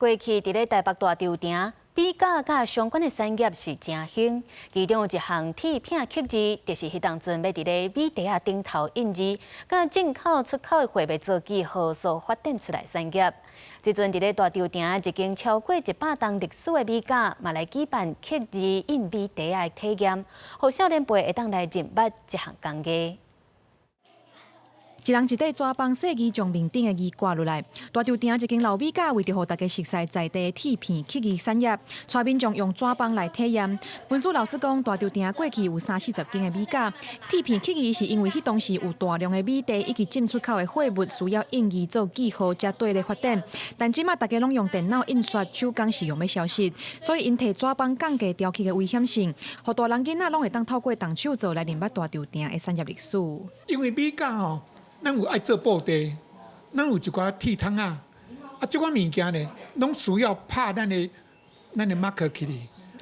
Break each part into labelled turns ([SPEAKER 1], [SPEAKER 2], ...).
[SPEAKER 1] 過去佇咧台北大稻埕，米甲佮相關的產業是誠興。其中有一項鐵片刻字，就是彼當陣欲佇咧米袋仔頂頭印字，佮進口出口的貨物做記號所發展出來產業。這陣佇咧大稻埕一間超過100冬歷史的米甲，嘛來舉辦刻字印米袋仔的體驗，予少年輩會當來認捌這項工藝。
[SPEAKER 2] 一人一塊紙枋細字將面頂的字掛落來，大稻埕一間老米甲為著予大家熟悉在地鐵片刻字產業，帶民眾用紙枋來體驗。文書老師講，大稻埕過去有三四十間的米甲，鐵片刻字是因為彼當時有大量的米袋以及進出口的貨物需要印字做記號，才綴咧發展。但這馬大家攏用電腦印刷，手工是用欲消失，所以𪜶提紙枋降低雕刻的危險性，予大人囡仔攏會當透過動手做來認捌大稻埕的產業歷史。
[SPEAKER 3] 因為米甲吼，咱有愛做布袋，咱有一寡鐵桶仔，啊，這款物件呢，攏需要拍咱的 mark 起來。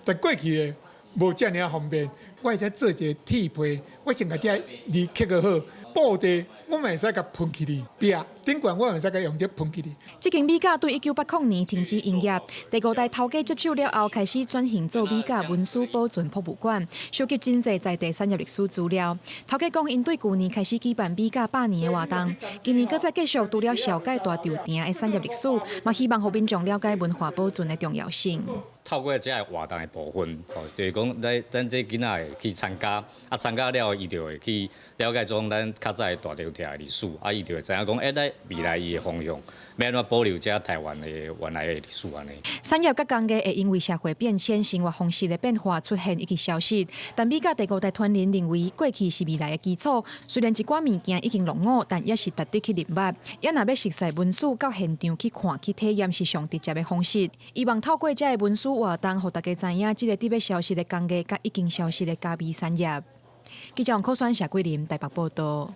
[SPEAKER 3] 但過去咧，無遮爾仔方便，我會使做一個鐵皮，我先共這字刻個好，布袋我嘛會使共噴起來，壁頂懸我嘛會使共用這噴起來。
[SPEAKER 2] 這間米甲對1980年停止營業，第五代頭家接手了後，開始轉型做米甲文史保存博物館，收集真濟在地產業歷史資料。頭家講，𪜶對舊年開始舉辦米甲百年的活動，今年閣再繼續除了紹介大稻埕的產業歷史，嘛希望予民眾了解文化保存的重要性。
[SPEAKER 4] 透過這个活動的部分，吼，就是講咱這囡仔會去參加，啊，參加了後，伊就會去了解講咱較早的大稻埕的歷史，啊，伊就會知影講，欸，咱未來伊的方向，欲按怎保留這台灣的原來的歷史按呢。
[SPEAKER 2] 產業佮工藝會因為社會變遷、生活方式的變化出現以及消失，但米甲第五代傳人認為，過去是未來的基礎。雖然一寡物件已經落伍，但也是值得去認捌。也若欲熟悉文史，到現場去看去體驗是上直接的方式。希望透過這个文史活動，予大家知影這个佇欲消失的工藝，佮已經消失的咖啡產業。記者王可選、謝桂林台北報道。